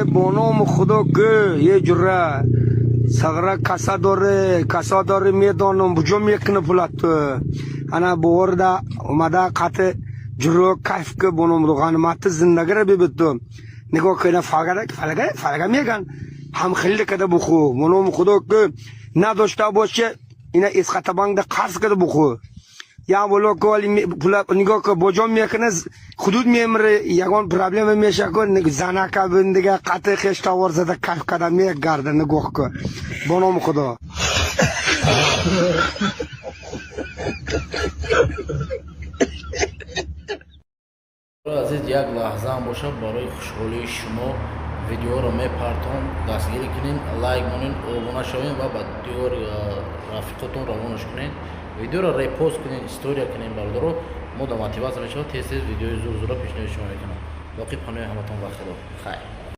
Бо номи Худо, ки е ҷура сағра каса доре, каса доре, медонам буҷо мекуна пулату. Ана боворда омада қати ҷуро кайф ки, бо номи ғанимати зиндагиро бибиту. Нигоҳ кина, фалага, фалага, фалага меган, ҳам хеле када буху. Бо номи Худо, ки надошта боше, ина Эсхатабанкда қарз када буху. Я боло ки пула нигоҳ ки боҷо мекуна, худуд мемире, ягон проблема меша, ку занака дига қати хештавор зада кайф када мегарда. Нигоҳ ку, бо номи Худо. Азиз, як лаҳзаам бошад, барои хушҳолии шумо видеоро мепартом. Дастгирӣ кунед, лайк монед, обуна шавед ва ба дигар рафиқотон равонаш кунед. Видеоро репост кунед, история кунед, бародаро. Мо да мотиватсия мешавад, тез тез видеои зур зура пешниҳоди шумо мекунам. Боқӣ паноҳи ҳаматон ва Худо. Хайр.